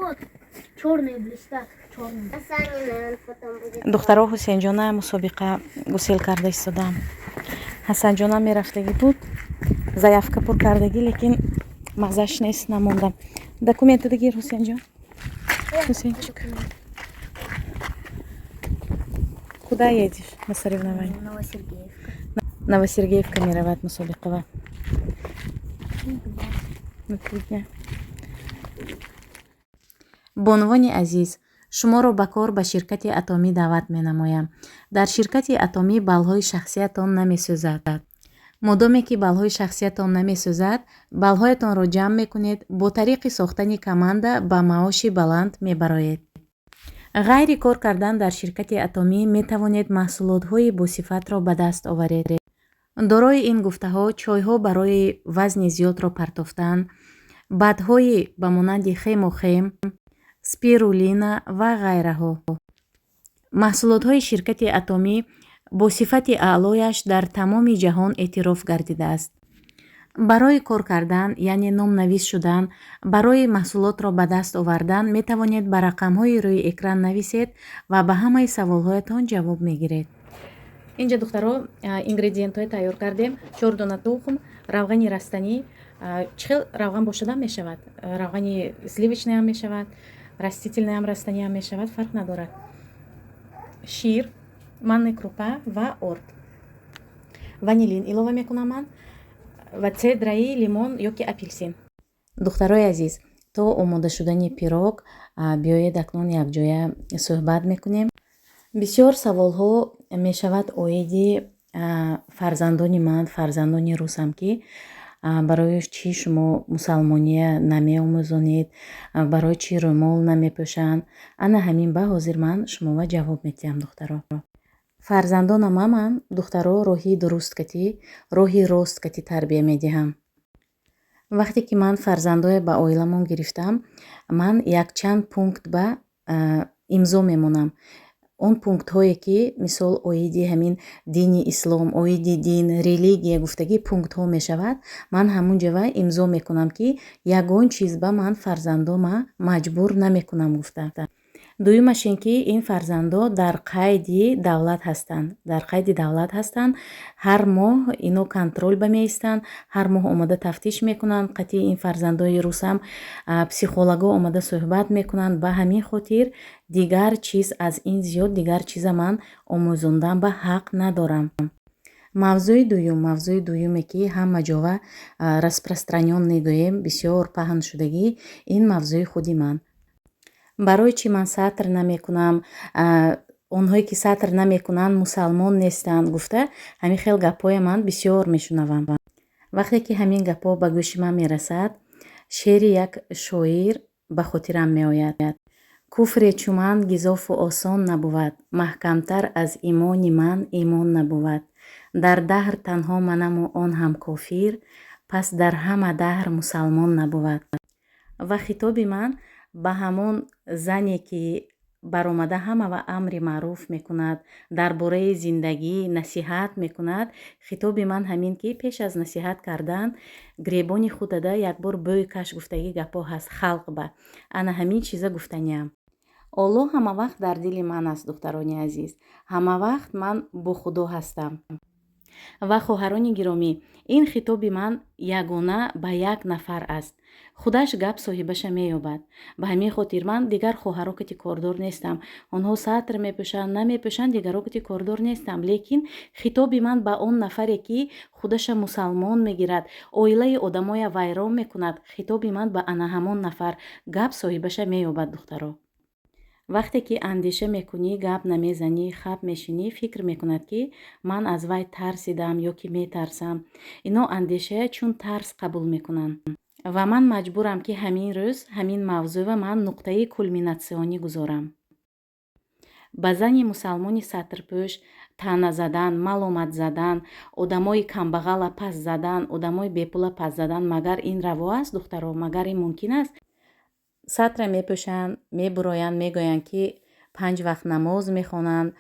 Вот, черные блестят, черные. А Саня, наверное, потом будет. Духтаро, Ҳусейнҷона мусобиқа гусел карда истодам. Ҳасанҷона мерафтагӣ буд, заявка пур кардагӣ, лекин маззаш нест, намондам. Документада гир, Ҳусейнҷон, Ҳусейнчик. Куда едешь на соревнования? Новосергеевка. Новосергеевка меравад мусобиқава на 3 дня. Бонувони азиз, шуморо ба кор ба ширкати Атомӣ даъват менамоям. Дар ширкати Атомӣ баллҳои шахсиятон намесӯзад. Модоме ки баллҳои шахсиятон намесӯзад, баллҳоятонро ҷамъ мекунед, бо тариқи сохтани команда ба маоши баланд мебароед. Ғайри кор кардан дар ширкати Атомӣ метавонед маҳсулотҳои босифатро ба даст оваред. Дорои ин гуфтаҳо: чойҳо барои вазни зиёдро партофтан, БАДҳои ба монанди хемохем, спирулина ва ғайраҳо. Маҳсулотҳои ширкати Атомӣ бо сифати аълояш дар тамоми ҷаҳон эътироф гардидааст. Барои кор кардан, яъне номнавис шудан, барои маҳсулотро ба даст овардан метавонед ба рақамҳои рӯи экран нависед ва ба ҳамаи саволҳоятон ҷавоб мегиред. Инҷа, духтаро, ингредиентҳое тайёр кардем: чор дона тухм, равғани растанӣ, чӣ хел равған бошадам мешавад, равғани сливочный ам мешавад, растительный ам, растаниам мешавад, фарқ надорад, шир, манная крупа ва орд, ванилин илова мекунам ман ва цедраи лимон ёки апелсин. Духтарои азиз, то омода шудани пирог биёед, акнун якҷоя суҳбат мекунем. Бисёр саволҳо мешавад оиди фарзандони ман, фарзандони русам, ки барои чӣ шумо мусалмония намеомӯзонед, барои чӣ рӯмол намепӯшанд. Ана ҳамин ба ҳозир ман шумова ҷавоб медиҳам. Духтаро, фарзандонама ман, духтаро, роҳи дуруст катӣ, роҳи рост катӣ тарбия медиҳам. Вақте ки ман фарзандое ба оиламон гирифтам, ман якчанд пункт ба имзо мемонам. Он пунктҳое ки, мисол, оиди ҳамин дини ислом, оиди дин, религия гуфтагӣ пунктҳо мешавад, ман ҳамун ҷава имзо мекунам, ки ягон чиз ба ман фарзандома маҷбур намекунам гуфта. Дуюмаш ин ки ин фарзандо дар қайди давлат ҳастанд, дар қайди давлат ҳастанд. Ҳар моҳ ино контроль ба меистанд, ҳар моҳ омада тафтиш мекунанд. Қатъи ин фарзандои русам психолого омада суҳбат мекунанд. Ба ҳамин хотир дигар чиз, аз ин зиёд дигар чиза ман омӯзондан ба ҳақ надорам. Мавзӯи дуюм, мавзӯи дуюме ки ҳама ҷова распространённый гӯем, бисёр паҳншудагӣ, ин мавзӯи худи ман. Барои чӣ ман сатр намекунам, онҳое ки сатр намекунанд, мусалмон нестанд гуфта, ҳамин хел гапҳое ман бисёр мешунавам. Вақте ки ҳамин гапҳо ба гӯши ман мерасад, шеъри як шоир ба хотирам меояд: «Куфре чу ман гизофу осон набувад, маҳкамтар аз имони ман имон набувад. Дар даҳр танҳо манаму он ҳам кофир, пас дар ҳама даҳр мусалмон набувад». Ва хитоби ман ба ҳамон зане ки баромада ҳама ва амри маъруф мекунад, дар бораи зиндагӣ насиҳат мекунад, хитоби ман ҳамин ки пеш аз насиҳат кардан гиребони худада якбор бӯй каш гуфтагӣ гапҳо ҳаст халқ ба. Ана ҳамин чиза гуфтаниам. Оллоҳ ҳама вақт дар дили ман аст, духтарони азиз, ҳама вақт ман бо Худо ҳастам. Ва хоҳарони гиромӣ, ин хитоби ман ягона ба як нафар аст, худаш гап соҳибаша меёбад. Ба ҳамин хотир ман дигар хоҳаро кати кордор нестам. Онҳо сатр мепӯшанд, намепӯшанд, дигарро кати кордор нестам. Лекин хитоби ман ба он нафаре ки худаша мусалмон мегирад, оилаи одамоя вайрон мекунад, хитоби ман ба ана ҳамон нафар, гап соҳибаша меёбад. Духтаро, вақте ки андеша мекунӣ, гап намезанӣ, хап мешинӣ, фикр мекунад, ки ман аз вай тарсидам ё ки метарсам. Ино андешая чун тарс қабул мекунанд ва ман маҷбурам, ки ҳамин рӯз ҳамин мавзӯъва ман нуқтаи кулминатсионӣ гузорам. Ба зани мусалмони сатрпӯш таъна задан, маломат задан, одамои камбағала пас задан, одамои бепула пас задан, магар ин раво аст, духтаро? Магар ин мумкин аст? Сатра мепӯшанд, мебуроянд, мегӯянд, ки панҷ вақт намоз мехонанд,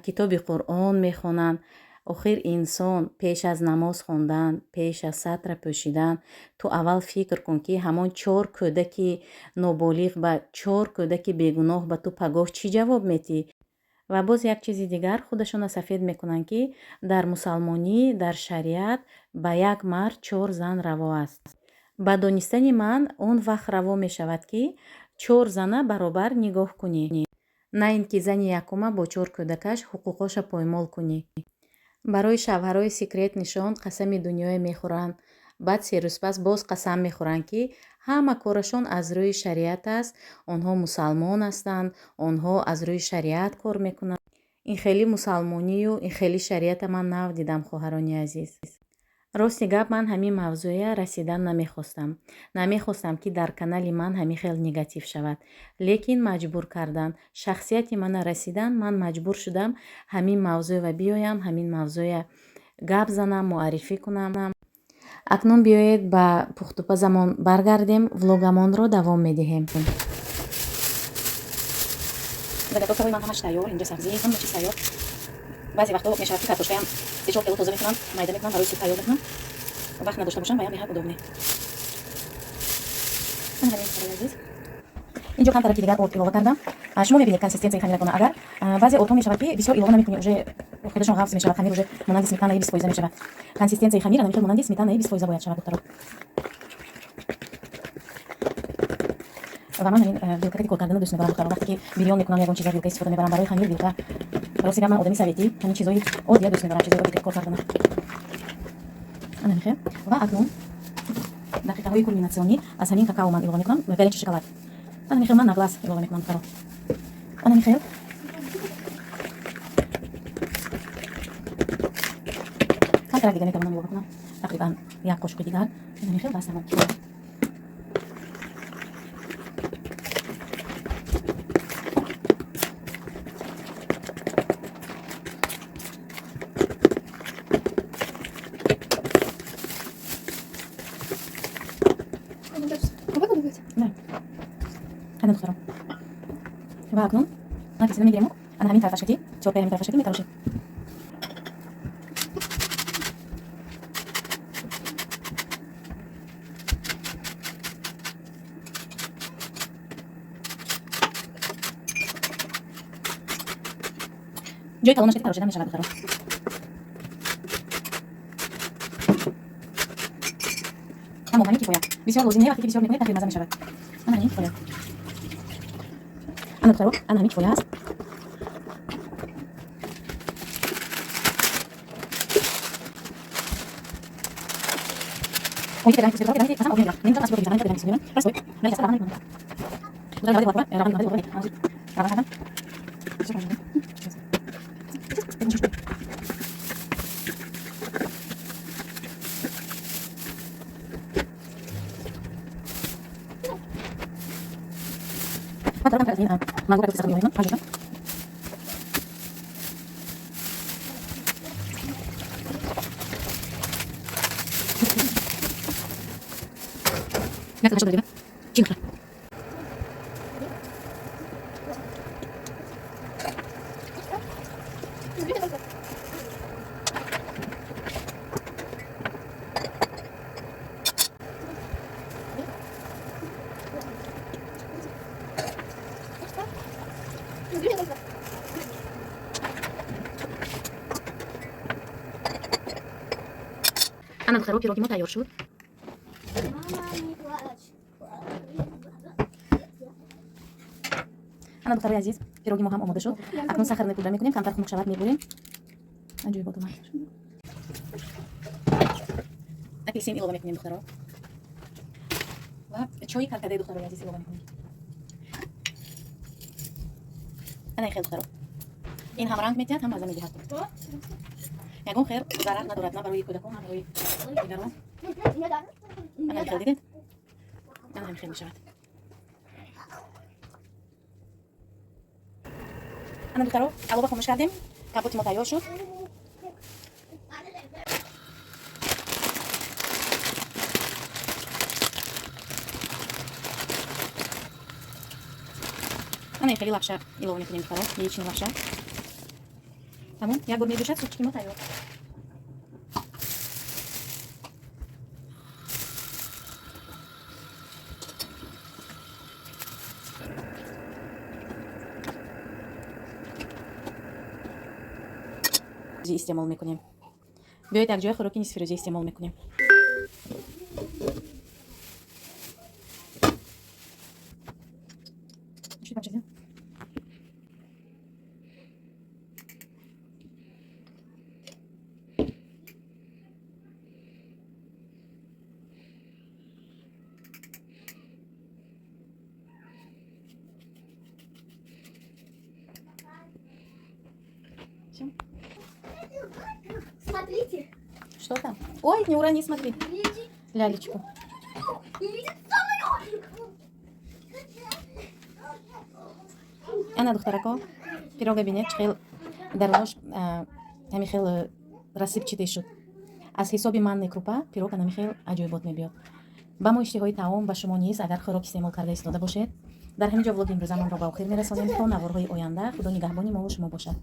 китоби Қуръон мехонанд. Охир инсон пеш аз намоз хондан, пеш аз сатра пӯшидан, ту аввал фикр кун, ки ҳамон чор кӯдаки ноболиғ ба чор кӯдаки бегуноҳ ба ту пагоҳ чӣ ҷавоб метиҳӣ? Ва боз як чизи дигар, худашона сафед мекунанд, ки дар мусалмонӣ, дар шариат ба як мард чор зан раво аст. Ба донистани ман, он вақт раво мешавад, ки чор зана баробар нигоҳ кунӣ, на ин ки зани якума бо чор кӯдакаш ҳуқуқоша поймол кунӣ. Барои шавҳарои секрет нишон қасами дунёе мехӯранд, баъд се рӯз пас боз қасам мехӯранд, ки ҳама корашон аз рӯи шариат аст, онҳо мусалмон ҳастанд, онҳо аз рӯи шариат кор мекунанд. Ин хеле мусалмонию ин хеле шариата ман нав дидам, хоҳарони азиз. Рости гап, ман ҳамин мавзӯя расидан намехостам. Намехостам, ки дар канали ман ҳамин хел негатив шавад. Лекин маҷбур кардан, шахсияти мана расидан, ман маҷбур шудам ҳамин мавзӯя биёям, ҳамин мавзӯя гап занам, муаррифӣ кунам. Акнун биёед ба пухтупазамон баргардем, влогамонро давом медиҳем. Заготовкаҳои ман ҳамаш тайёр, инҷа сабзӣ, ҳама чиз тайёр. Баъзе вақтҳо мешавад, ки картошкаям се-чор кило тоза мекунам, майда мекунам, барои суп тайёр мекунам. Вақт надошта бошам, баям беҳад удобный. Азиз, инҷо кам тарафи дигар орд илова кардам. Шумо мебинед консистенсияи хамиратона. Агар баъзе ордҳо мешавад, ки бисёр илова намекунӣ, уже худашон ғафз мешавад, хамир уже монанди сметанаи 20% мешавад. Консистенсияи хамир ана монанди сметанаи 20% бояд шавад, духтаро. Ва ман ҳамин вилкаки кор кардана дӯст медорам, духтаро. Вақте ки бирён мекунам, ягон чиза вилка истифода мебарам. Барои хамир вилка. Рости гап, ман одами советӣ, ҳамин чизои оддия дӯст медорам, чизои оддӣ кор кардана. Ана мехе. Ва акнун дақиқаҳои кулминатсионӣ аз ҳамин какао ман илова мекунам, горячий шоколад. Ана мехел, ман на глаз илова мекунам, духтаро. Ана мехел. Камтарак дига метавонам илова кунам, тақрибан як қошуқи дигар. Ана мехел, бас, тамом, кифоя. Ана духтаро. Ва акнун кисида мегирему, ана ҳамин тарафашаки, чорпаи ҳамин тарафашаки метарошем. Ҷои калонаш ки тарошида мешавад, духтаро. Тамом, ҳамин кифоя. Бисёр лозим не, вақте ки бисёр мекунед, тахир маза мешавад. Ана ҳамин кифоя. Ана духтаро, ана ҳамин кифоя аст. Ана духтаро, пироги мо тайёр шуд. Мама, не плачь. Ана духтарои азиз, пироги мо ҳам омода шуд. Акнун сахарный пудра мекунем, камтар хунук шавад, мебурем. Аҷоибот омад. Апелсин илова мекунем, духтаро. Ва чои каркадаи, духтарои азиз, илова мекунем. Ана ин хел, духтаро. Ин ҳам ранг метиҳад, ҳам маза медиҳад. Ягон хел зарар надорад, на барои кӯдакон, на барои дигарон. Ана ин хел, дидед? Ана ҳамин хел мешавад. Ана духтаро, алова хомӯш кардем, компоти мо тайёр шуд. Ана ин хели лапша илова мекунем, духтаро, яичный лапша. Тамом, як бор мебошад, супчики мо тайёр. Нисфирӯзӣ истеъмол мекунем. Биёед, якҷоя хӯроки нисфирӯзӣ истеъмол мекунем. Всё. Смотрите. Что там? Ой, не урони, смотри. Видите? Лялечку. Видите самолетик? Ана, духтарако, пирога бинед, чӣ хел дарунош ҳами хел рассыпчатый шуд. Аз ҳисоби манный крупа пирог анами хел аҷоибот мебиёд. Ба мо иштиҳои таом, ба шумо низ, агар хӯрок истеъмол карда истода бошед. Дар ҳамин ҷо влоги имрӯзамонро ба охир мерасонем. То наворҳои оянда, Худо нигаҳбони мову шумо бошад.